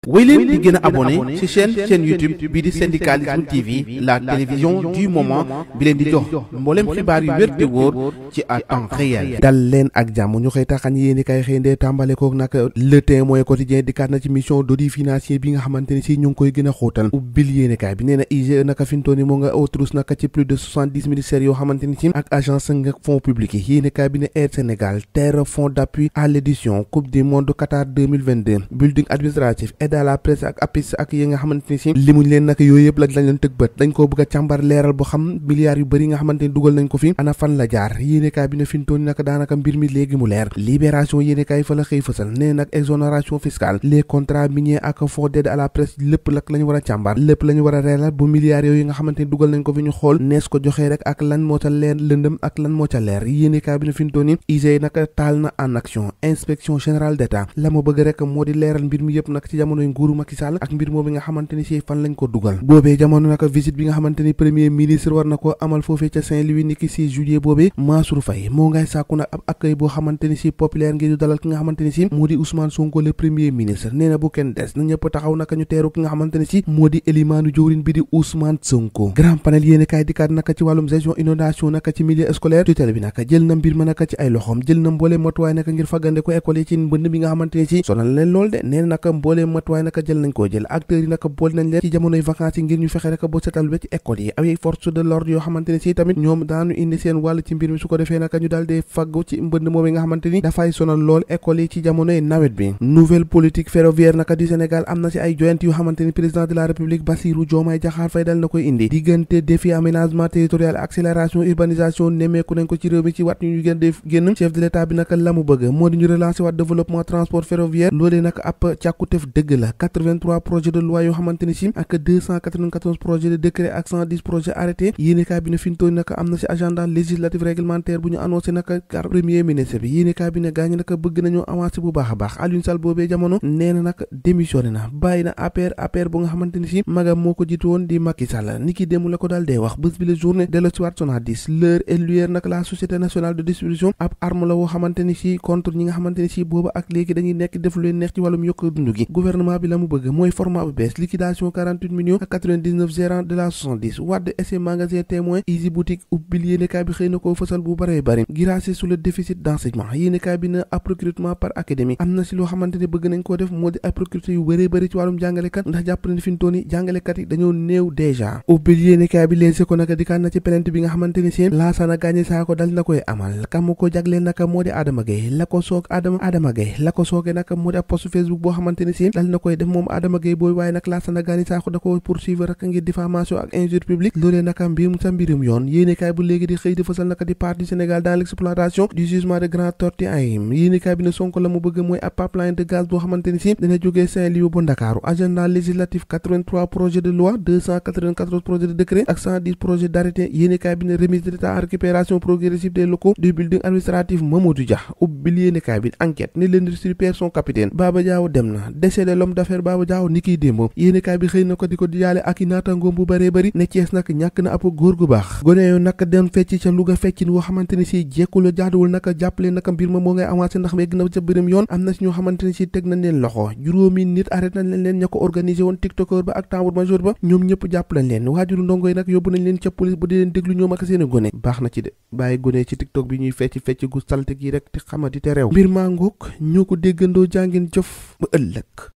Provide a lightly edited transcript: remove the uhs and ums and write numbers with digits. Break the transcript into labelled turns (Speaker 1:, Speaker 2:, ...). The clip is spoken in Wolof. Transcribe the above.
Speaker 1: wéy leen di gën a abonné ci chaîne YouTube bii di syndicalisme TV la télévision du moment bi leen di jox mboolem xibaar yu wér te wóor ci à temps réel.
Speaker 2: dal leen ak jàmm ñu xëy taxañ yéeni kay xëy ndee tàmbale kook nag le Témoin quotidien dikkaat na ci mission d'audit financier bi nga xamante ni si ñu ngi koy gën a xóotal ubbil yéeni kay bi nee na IGE naka fintooni moo nga autrous naka ci plus de 70 ministères yoo xamante ni si ak agence nga fonds publics yi yéeni kay bi ne Air Sénégal terre fonds d'appui à l'édition coupe du monde Qatar 2022 building administratif à la presse ak APIX ak yi nga xamante ni si limuñ leen nag yooyu yëpp lañ leen tëg bët dañ koo bëgg a càmbar leeral bu xam milliards yu bëri nga xamante ni dugal nañ ko fi ana fan la jaar yéenekaay bi ne fintooni nag daanaka mbir mi léegi mu leer libération yéenekaay fa la xëy fësal nee nag exonération fiscale les contrats miniers ak fonds d'aide à la presse lépp lak la ñu war a càmbar lépp la ñu war a leeral bu milliards yooyu nga xamante ni dugal nañ ko fi ñu xool nees ko joxee rek ak lan moo ca leer lëndëm ak lan moo ca leer yéenekaay bi ne fintooni IGE nag taal na en action inspection générale d'État la ma bëgg rek moo di leeral mbir mi yëpp nag ci jamonoy nguuru Macky Sall ak mbir moom bi nga xamante ni si fan lañ ko dugal boobee jamono naka visite bi nga xamante ni premier ministre war na ko amal foofee ca Saint-Louis niki 6 juillet boobee Mansour Faye moo ngay sàkku nag ab accueil boo xamante ni si populaire ngir dalal ki nga xamante ni si moo di Ousmane Sonko le premier ministre nee na bu kenn des na ñëpp taxaw naka ñu teeru ki nga xamante ni si moo di élimaanu jawriñ bi di Ousmane Sonko grand panel yéene kaay dikkaat naka ci wàllum gestion inondation naka ci milieu scolaire tutelle bi naka jël na mbir ma naka ci ay loxoom jël na mboolee matuwaay naka ngir fagande ko école yi ci mbënd bi nga xamante ni si sonal leen lool de nee na naka mboolee matuwaay naka jël nañ koo jël acteurs yi naka bool nañ leen ci jamonoy vacances yi ngir ñu fexe rek boo setal ba ci école yi ay force de l'ordre yoo xamante ne si tamit ñoom daanu indi seen wàll ci mbir mi su ko defee naka ñu daal dee faggu ci mbënd moom yi nga xamante ni dafay sonal lool école yi ci jamonoy nawet bi nouvelle politique ferroviaire naka du Sénégal am na ci ay joyante yu xamante ni président de la République Bassirou Diomaye Diakhar Faye dal na koy indi diggante défi aménagement territorial accélération urbanisation nemmeeku nañ ko ci réew mi ci wat ñu gën def génn chef de l'état bi naka la mu bëgg moo di ñu relancer waat développement transport ferroviaire loolee nag ab càkkutef dëgg la 83 projets de loi yoo xamante ni si ak 294 projets de décret ak 110 projets arrêtés yéenekaay bi ne fintooni naka am na ci agenda législatif réglementaire bu ñu annoncé naka car premier ministre bi yéenekaay bi ne gaañu naka bëgg nañoo avancer bu baax a baax Aliou Sall boobee jamono nee na nag démissionné na bàyyi na APR bu nga xamante ni si magam moo ko jiitu woon di Macky Sall ni ki démb la ko daal dee wax bés bi la journée dello ci waat Sonadis l'heure et lueur nag la société nationale de distribution ab arme la woo xamante ni si contre ñi nga xamante ni si booba ak léegi dañuy nekk def lu leen neex ci wàllum yokk dund gi gouvernement bi la mu bëgg mooy format bu bees liquidation 48 millions ak 99 gérants de la 70 Wade et ses magasins Témoin Easy Boutique ubbil yéenekaay bi xëy na koo fësal bu bëree bëri grâce sur le déficit d'enseignement yéenekaay bi na ab recrutement par académie am na si loo xamante ne bëgg nañ koo def moo di ay recruter yu bëree bëri ci wàllum jàngalekat ndax jàpp na ni fi mu toll nii jàngalekat yi dañoo néew déjà ubbil yéenekaay bi leese ko naka dikkaan na ci plainte bi nga xamante ni seen Laasana Gagné Sakho dal na koy amal kam ko jagle naka moo di Adama Gaye la ko soog Adama Gaye la ko sooge naka moo di ab post Facebook boo xamante ni seen dal na koy def moom Adama Gaye booy waaye nag Laasana Gagné Sakho da ko poursuivre rek ngir diffamation ak injure publique loolee naka mbirum yoon yéenekaay bu léegi di xëy di fësal naka di part du Sénégal dans l'exploitation du gisement de Grand Tortue AIM yéenekaay bi ne Sonko la mu bëgg mooy ab pipeline de gaz boo xamante ni si dina jógee Saint-Louis bu Ndakaaru agenda législatif 83 projets de loi 294 projets de décret ak 110 projets d'arrêté yéenekaay bi ne remise d'état en récupération progressive des locaux du building administratif Mamadou Dia ubbil yéenekaay bi enquête ni l'industrie perd son capitaine Baba Diaw dem na décédé l'homme d'affaires Baba Diaw ni kiy démb yéenekaay bi xëy na ko di ko diyaale ak i naatangoom bu bëree bëri ne Cees nag ñàkk na ab góor gu baax gone yoo nag dem fecc ca Louga feccin woo xamante ni si jekkul jaaduwul naka jàppale naka mbir ma moo ngay avancé ndax megg na ca bërëm yoon am na si ñoo xamante ni si teg nañ leen loxo juróomi nit arrêté nañ leen ña ko organisé woon tiktokeur ba ak tambour major ba ñoom ñëpp jàpp lañ leen waajuru ndongo yi nag yóbbu nañ leen ca police bu di leen déglu ñoom ak seeni gone baax na ci de bàyyi gone ci tiktok bi ñuy fecc gu salte gi rek te xamadi te réew mbir maa ngoog ñoo ko déggandoo jàngeen jëf ba ëllëg